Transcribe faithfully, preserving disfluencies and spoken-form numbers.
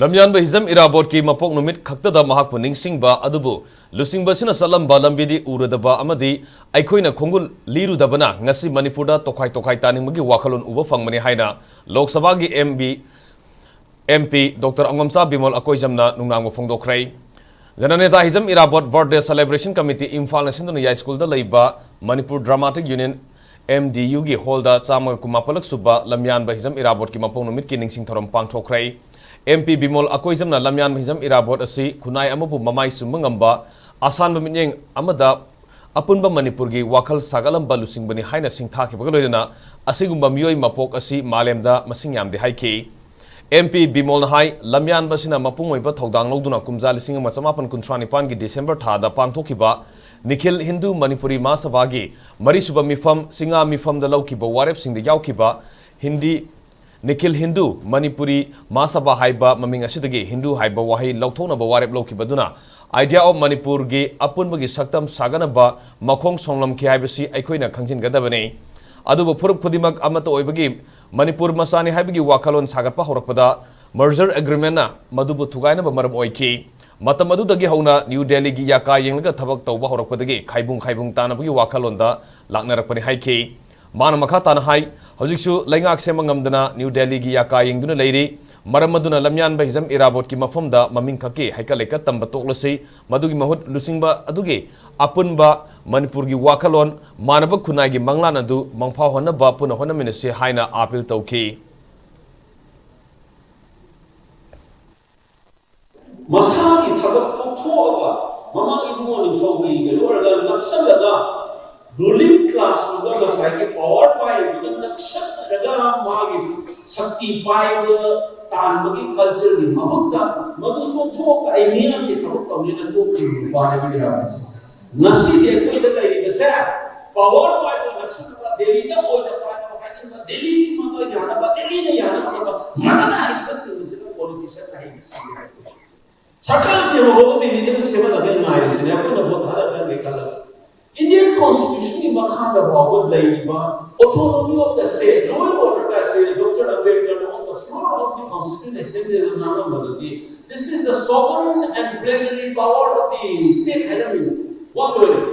ꯂꯝꯌꯥꯟꯕ ꯍꯤꯖꯝ ꯏꯔꯥꯕꯣꯠꯀꯤ ꯃꯄꯣꯛ ꯅꯨꯃꯤꯠ ꯈꯛꯇꯗ ꯃꯍꯥꯛꯄꯨ ꯅꯤꯡꯁꯤꯡꯕ ꯑꯗꯨꯕꯨ ꯂꯨꯆꯤꯡꯕꯁꯤꯅ ꯆꯠꯂꯝꯕ ꯂꯝꯕꯤꯗꯤ ꯎꯔꯨꯗꯕ ꯑꯃꯗꯤ ꯑꯩꯈꯣꯏꯅ ꯈꯣꯡꯒꯨꯜ ꯂꯤꯔꯨꯗꯕꯅ ꯉꯁꯤ ꯃꯅꯤꯄꯨꯔꯗ ꯇꯣꯈꯥꯏ ꯇꯣꯈꯥꯏ ꯇꯥꯅꯤꯡꯕꯒꯤ ꯋꯥꯈꯜꯂꯣꯟ ꯎꯕ ꯐꯪꯕꯅꯤ ꯍꯥꯏꯅ ꯂꯣꯛ ꯁꯚꯥꯒꯤ M B, M P doctor Angomcha Bimol ꯑꯀꯣꯏꯖꯝꯅ ꯅꯨꯡꯅꯥꯡꯕ ꯐꯣꯡꯗꯣꯛꯈ꯭ꯔꯦ꯫ Jananeta Hijam Irabot birthday celebration committee ꯏꯝꯐꯥꯜꯅ ꯁꯤꯟꯗꯨꯅ ꯌꯥꯏꯁ꯭ꯀꯨꯜꯗ ꯂꯩꯕ Manipur dramatic union, M D ꯌꯨꯒꯤ ꯍꯣꯜꯗ ꯆꯥꯝꯃꯒ ꯀꯨꯟꯃꯥꯄꯜꯂꯛ ꯁꯨꯕ ꯂꯝꯌꯥꯟꯕ ꯍꯤꯖꯝ ꯏꯔꯥꯕꯣꯠꯀꯤ ꯃꯄꯣꯛ ꯅꯨꯃꯤꯠꯀꯤ ꯅꯤꯡꯁꯤꯡ ꯊꯧꯔꯝ ꯄꯥꯡꯊꯣꯛꯈ꯭ꯔꯦ꯫ ꯑꯦꯝ ꯄꯤ ꯕꯤꯃꯣꯜ ꯑꯀꯣꯏꯖꯝꯅ ꯂꯝꯌꯥꯟꯕ ꯍꯤꯖꯝ ꯏꯔꯥꯕꯣꯠ ꯑꯁꯤ ꯈꯨꯟꯅꯥꯏ ꯑꯃꯕꯨ ꯃꯃꯥꯏ ꯆꯨꯝꯕ ꯉꯝꯕ, ꯑꯁꯥꯟꯕ ꯃꯤꯠꯌꯦꯡ ꯑꯃꯗ ꯑꯄꯨꯟꯕ ꯃꯅꯤꯄꯨꯔꯒꯤ ꯋꯥꯈꯜ ꯁꯥꯒꯠꯂꯝꯕ ꯂꯨꯆꯤꯡꯕꯅꯤ ꯍꯥꯏꯅ ꯁꯤꯡꯊꯥꯈꯤꯕꯒ ꯂꯣꯏꯅꯅ ꯑꯁꯤꯒꯨꯝꯕ ꯃꯤꯑꯣꯏ ꯃꯄꯣꯛ ꯑꯁꯤ ꯃꯥꯂꯦꯝꯗ ꯃꯁꯤꯡ ꯌꯥꯝꯗꯦ ꯍꯥꯏꯈꯤ꯫ ꯑꯦꯝ ꯄꯤ ꯕꯤꯃꯣꯜꯅ ꯍꯥꯏ, ꯂꯝꯌꯥꯟꯕꯁꯤꯅ ꯃꯄꯨꯡ ꯑꯣꯏꯕ ꯊꯧꯗꯥꯡ ꯂꯧꯗꯨꯅ ꯀꯨꯝꯖꯥ ꯂꯤꯁꯤꯡ ꯑꯃ ꯆꯃꯥꯄꯟ ꯀꯨꯟꯊ꯭ꯔꯥ ꯅꯤꯄꯥꯟꯒꯤ ꯗꯤꯁꯦꯝꯕꯔ ꯊꯥꯗ ꯄꯥꯡꯊꯣꯛꯈꯤꯕ ꯅꯤꯈꯤꯜ ꯍꯤꯟꯗꯨ ꯃꯅꯤꯄꯨꯔꯤ ꯃꯍꯥꯁꯚꯥꯒꯤ ꯃꯔꯤꯁꯨꯕ ꯃꯤꯐꯝ, ꯆꯤꯉꯥ ꯃꯤꯐꯝꯗ ꯂꯧꯈꯤꯕ ꯋꯥꯔꯦꯞꯁꯤꯡꯗ ꯌꯥꯎꯈꯤꯕ ꯍꯤꯟꯗꯤ, ꯅꯤꯈꯤꯜ ꯍꯤꯟꯗꯨ ꯃꯅꯤꯄꯨꯔꯤ ꯃꯍꯥꯁꯚꯥ ꯍꯥꯏꯕ ꯃꯃꯤꯡ ꯑꯁꯤꯗꯒꯤ ꯍꯤꯟꯗꯨ ꯍꯥꯏꯕ ꯋꯥꯍꯩ ꯂꯧꯊꯣꯛꯅꯕ ꯋꯥꯔꯦꯞ ꯂꯧꯈꯤꯕꯗꯨꯅ Idea of ꯃꯅꯤꯄꯨꯔꯒꯤ ꯑꯄꯨꯟꯕꯒꯤ ꯁꯛꯇꯝ ꯁꯥꯒꯠꯅꯕ ꯃꯈꯣꯡ ꯁꯣꯡꯂꯝꯈꯤ ꯍꯥꯏꯕꯁꯤ ꯑꯩꯈꯣꯏꯅ ꯈꯪꯖꯤꯟꯒꯗꯕꯅꯤ꯫ ꯑꯗꯨꯕꯨ ꯐꯨꯔꯨꯞ ꯈꯨꯗꯤꯡꯃꯛ ꯑꯃꯠꯇ ꯑꯣꯏꯕꯒꯤ ꯃꯅꯤꯄꯨꯔ ꯃꯆꯥꯅꯤ ꯍꯥꯏꯕꯒꯤ ꯋꯥꯈꯜꯂꯣꯟ ꯁꯥꯒꯠꯄ ꯍꯧꯔꯛꯄꯗ merger agreementꯅ ꯃꯗꯨꯕꯨ ꯊꯨꯒꯥꯏꯅꯕ ꯃꯔꯝ ꯑꯣꯏꯈꯤ꯫ ꯃꯇꯝ ꯑꯗꯨꯗꯒꯤ ꯍꯧꯅ ꯅ꯭ꯌꯨ ꯗꯦꯜꯂꯤꯒꯤ ꯌꯥꯀꯥ ꯌꯦꯡꯂꯒ ꯊꯕꯛ ꯇꯧꯕ ꯍꯧꯔꯛꯄꯗꯒꯤ ꯈꯥꯏꯕꯨꯡ ꯈꯥꯏꯕꯨꯡ ꯇꯥꯅꯕꯒꯤ ꯋꯥꯈꯜꯂꯣꯟꯗ ꯂꯥꯛꯅꯔꯛꯄꯅꯤ ꯍꯥꯏꯈꯤ꯫ ꯃꯥꯅ ꯃꯈꯥ ꯇꯥꯅ ꯍꯥꯏ, ꯍꯧꯖꯤꯛꯁꯨ ꯂꯩꯉꯥꯛ ꯁꯦꯝꯕ ꯉꯝꯗꯅ ꯅ꯭ꯌꯨ ꯗꯦꯜꯂꯤꯒꯤ ꯌꯥꯀꯥ ꯌꯦꯡꯗꯨꯅ ꯂꯩꯔꯤ꯫ ꯃꯔꯝ ꯑꯗꯨꯅ ꯂꯝꯌꯥꯟꯕ ꯍꯤꯖꯝ ꯏꯔꯥꯕꯣꯠꯀꯤ ꯃꯐꯝꯗ ꯃꯃꯤꯡ ꯈꯛꯀꯤ ꯍꯩꯀꯠ ꯂꯩꯀꯠ ꯇꯝꯕ ꯇꯣꯛꯂꯁꯤ꯫ ꯃꯗꯨꯒꯤ ꯃꯍꯨꯠ ꯂꯨꯆꯤꯡꯕ ꯑꯗꯨꯒꯤ ꯑꯄꯨꯟꯕ ꯃꯅꯤꯄꯨꯔꯒꯤ ꯋꯥꯈꯜꯂꯣꯟ, ꯃꯥꯟꯅꯕ ꯈꯨꯟꯅꯥꯏꯒꯤ ꯃꯪꯂꯥꯟ ꯑꯗꯨ ꯃꯪꯐꯥꯎꯍꯟꯅꯕ ꯄꯨꯟꯅ ꯍꯣꯠꯅꯃꯤꯟꯅꯁꯤ ꯍꯥꯏꯅ ꯑꯥꯄꯤꯜ ꯇꯧꯈꯤ꯫ ꯃꯁꯥꯒꯤ ꯊꯕꯛ ꯇꯣꯛꯊꯣꯛꯑꯒ ꯃꯃꯥ ꯏꯕꯨꯡꯉꯣ ꯅꯤꯡꯊꯧꯒꯤ ꯀꯩꯅꯣ ꯑꯣꯏꯔꯒ ꯅꯛꯁꯜꯂꯒ ruling classꯇꯨꯒ ꯉꯁꯥꯏꯒꯤ power ꯄꯥꯏꯔꯤꯗꯨꯒ ꯅꯛꯁꯜꯂꯒ ꯃꯥꯒꯤ ꯁꯛꯇꯤ ꯄꯥꯏꯕ ꯇꯥꯟꯕꯒꯤ cultureꯒꯤ ꯃꯍꯨꯠꯇ ꯃꯗꯨ ꯇꯣꯛꯊꯣꯛꯑꯒ ꯑꯩ ꯃꯤꯌꯥꯝꯒꯤ ꯊꯕꯛ ꯇꯧꯅꯤꯅ ꯇꯣꯛꯈꯤꯕ ꯅꯨꯄꯥꯅꯦꯕ ꯏꯔꯥꯕꯣꯠꯁꯦ꯫ ꯉꯁꯤꯗꯤ ꯑꯩꯈꯣꯏꯗ ꯂꯩꯔꯤꯕꯁꯦ power ꯄꯥꯏꯕ ꯅꯛꯁꯜꯂꯒ ꯗꯦꯜꯂꯤꯗ ꯑꯣꯏꯅ ꯄꯥꯏꯅꯕ ꯍꯥꯏꯖꯟꯕ, ꯗꯦꯜꯂꯤꯒꯤ ꯃꯇꯧ ꯌꯥꯅꯕ, ꯗꯦꯜꯂꯤꯅ ꯌꯥꯅꯕ ꯍꯣꯠꯅꯕ, ꯃꯗꯨꯅ ꯑꯍꯩꯕꯁꯤꯡꯁꯤꯅ politician ꯑꯍꯩꯕꯁꯤꯡ ꯁꯔꯀꯥꯔ ꯁꯦꯝꯃꯛꯄꯕꯨ ꯗꯦꯜꯂꯤꯗ ꯁꯦꯝꯍꯜꯂꯒ ꯉꯥꯏꯔꯤꯁꯤꯅꯦ꯫ ꯑꯩꯈꯣꯏꯅ vote ꯊꯥꯗꯔꯀꯥꯟꯗ ꯈꯜꯂꯒ Indian constitutionꯒꯤ ꯃꯈꯥꯗ ꯐꯥꯎꯕ ꯂꯩꯔꯤꯕ autonomy of the state, law and order ꯀꯥꯏꯁꯦ Doctor Ambedkarꯅ on the floor of the Constituent Assembly the ꯉꯥꯡꯉꯝꯕꯗꯗꯤ, "This is the sovereign and plenary power of the state" ꯍꯥꯏꯔꯝꯃꯤꯅꯤ꯫ ꯋꯥ ꯂꯣꯏꯔꯦ꯫